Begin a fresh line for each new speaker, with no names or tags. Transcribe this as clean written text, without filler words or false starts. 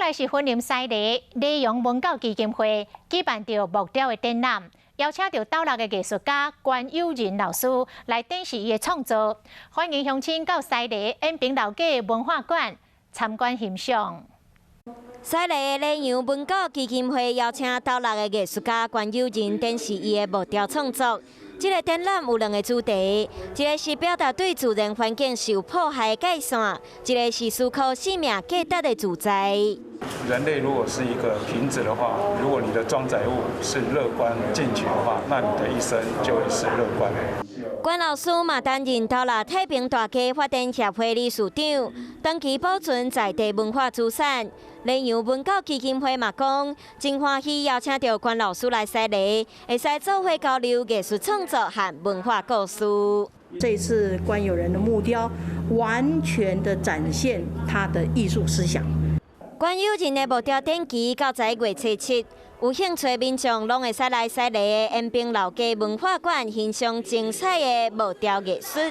來是雲林西螺螺洋文教基金會舉辦著木雕的展覽，邀請著斗六的藝術家關友仁老師來展示伊的創作，歡迎鄉親到西螺延平老街文化館參觀欣賞。
西螺的螺洋文教基金會邀請斗六的藝術家關友仁展示伊的木雕創作。這个展覽有兩个主題，一个是表達對自然環境受破壞的界線，一个是思考生命價值的自在。
人類如果是一個瓶子的話，如果你的裝載物是樂觀進取的話，那你的一生就會是樂觀。
關老師嘛擔任斗六太平大街發展協會理事長，長期保存在地文化資產。螺洋文教基金會嘛講，真歡喜邀請著關老師來西螺，會使做伙交流藝術創作和文化故事。
這次關友仁的木雕，完全的展現他的藝術思想。
關友仁的木雕展期到十一月初七，有興趣的民眾攏會使來西螺的延平老街文化館欣賞精彩的木雕藝術。